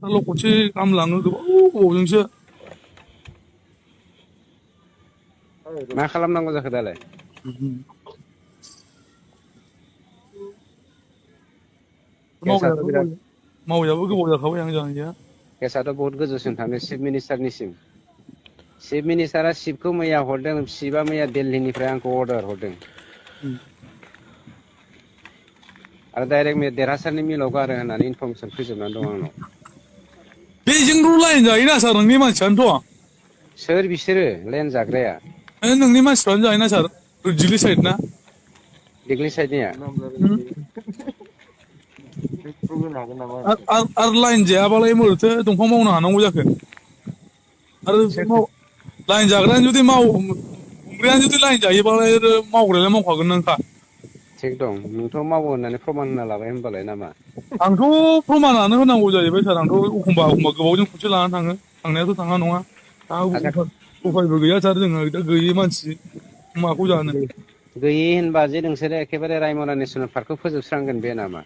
ल' खनसे गाहाम लाङो गोबावजोंसो मा खालामनांगौ जाखो दालाय केसाथ' बिराद मावैयाबो गोबाव जाखाबाय आं जानाया केसाथ' बहुत गोजौसिम थांदों चिफ मिनिस्टारनिसिम चिफ मिनिस्टारा चिफखौ मैया हरदों चिफआ मैया दिल्लीनिफ्राय आंखौ अर्डार हरदों आरो डाइरेक्ट देरहासारनि मिलाव गारो होननानै इनफरमेसन फैजोबनानै दं आंनाव बेजोंथ' लाइन जायोना सार नोंनि मानसियानोथ' सोर बिसोरो लेन जाग्राया नोंनि मानसिफ्रानो जायोना सार दिल्ली साइड ना दिग्लि साइडनिया आरो लाइन जायाबालाय बोरैथो दंफां मावनो हानांगौ जाखो आरो लाइन जाग्रायानो जुदि हमग्रायानो जुदि लाइन जायोबालाय मावग्रायालाय मावखागोन नोंखा थिग दं नोंथ' मावो होननानै प्रमान होना लाबाय होनबालाय नामा आंथ' प्रमानानो होनांगौ जाहैबाय सार आंथ' एखमबा गोबावजों खनसे लानानै थाङो थांनायाथ' थाङा नङा आदसा उफायबो गैया सार जोङो दा गैयै मानसि माखौ जानो गैयि होनबा जे नोंसोरो एखेबारे रायमना नेसनेल पार्कखौ फोजोबस्रांगोन बे नामा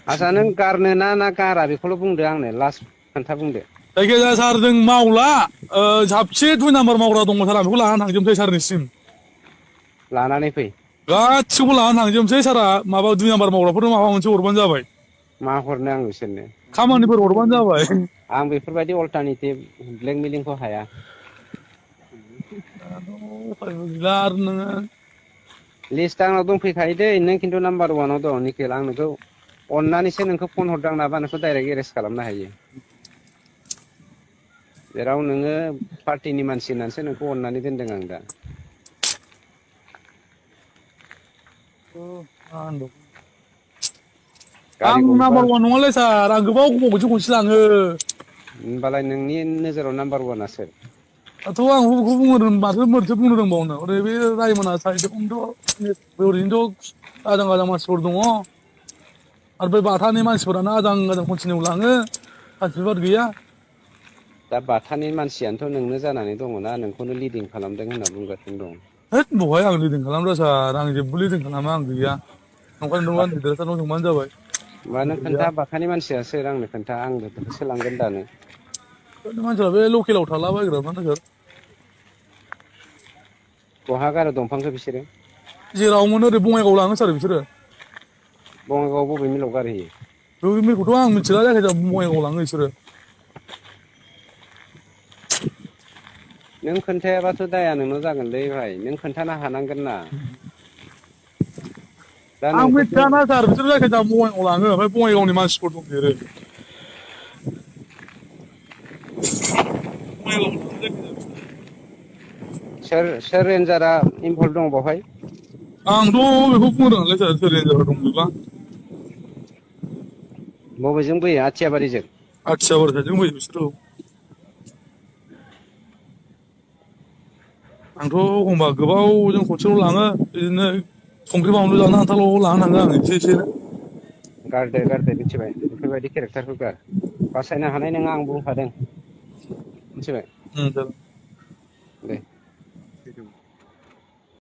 आदसा नों गारनो ना गारा बेखौल' बुंदो आंनो लास्ट खोन्था बुंदो जायखिजाया सार जों मावला साबसे 2 नाम्बार मावग्रा दङ सार आं बेखौ लानानै थांजोबनोसै सारनिसिम लानानै फै गासिखौबो लानानै थांजोबनोसै सारा माबा 2 नाम्बार मावग्राफोरनो माबा मोनसे हरबानो जाबाय मा हरनो आं बिसोरनो खामानिफोर हरबानो जाबाय आं बेफोरबायदि अल्टारनेटिभ ब्लेकमेलिंखौ हाया उफायबो गैला आरो नोङो लिस्ट आंनाव दंफैखायो दै नों खिन्थु नाम्बार 1आव दं निखिल आं नोंखौ अननानैसो नोंखौ फन हरदां नाबा नोंखौ डाइरेक्ट एरेस्ट खालामनो हायो जेराव नोङो पार्टिनि मानसि होननानैसो नोंखौ अननानै दोनदों आं दा आं नाम्बार 1 नङालै सार आं गोबावजों खनसे लाङो होनबालाय नोंनि नोजोराव नाम्बार 1आ सोर दाथ' आं बेखौ बुंनो माथो बुंनो रोंबावनो ओरै बे रायमना साइडआवनोथ' ओरैनोथ' आजां मानसिफोर दङ आरो बे बाथानि मानसिफोरानो आजां कन्टिनिउ लाङो सार्टिफिकेट गैया दा बाथानि मानसियानोथ' नोंनो जानानै दङना नोंखौनो लिडिं खालामदों होनना बुंगासिनो दं होद बहाय आं लिडिं खालामदों सार आं जेबो लिडिं खालामा आं गैया नंखायनो देरहासारनाव सोंबानो जाबाय मा नों खोन्था बाथानि मानसिया सोर आंनो खोन्था आं बेखौसो लांगोन दानो मानसिफ्रा बे लकेलाव थालाबायग्राफ्रानो सार बहा गारो दंफांखौ बिसोरो जेराव मोनो ओरै बङाइगाव लाङो सार बिसोरो बङाइगाव बबे मिलाव गारहैयो बबे मिलखौथ' आं मिथिला जायखिजाया बङाइगाव लाङो बिसोरो नों खोन्थायाबाथ' दाया नोंनाव जागोनलै भाइ नों खोन्थानो हानांगोन ना दा आं नोंखौथ' मिथियाना सार बिसोर जायखिजाया बङाइगाव लाङो ओमफ्राय बङाइगावनि मानसिफोर दंदेरो सोर रेन्जारा इनभल्भ दङ बावहाय आंथ' बेखौ बुंनो रोङालै सार सोर रेन्जार दं बेबा बबेजों बोयो आथियाबारिजों आथियाबारि साइडजों फैयो बिसोरो आंथ' एखमबा गोबावजों खनसेल' लाङो बिदिनो संख्रि बानलु जानो आन्थाल' लानानै थाङो आं एसे गारदे मिथिबाय बेफोरबायदि केरेक्टारखौ गार बासायनो हानाय नङा आं बुंखादों मिथिबाय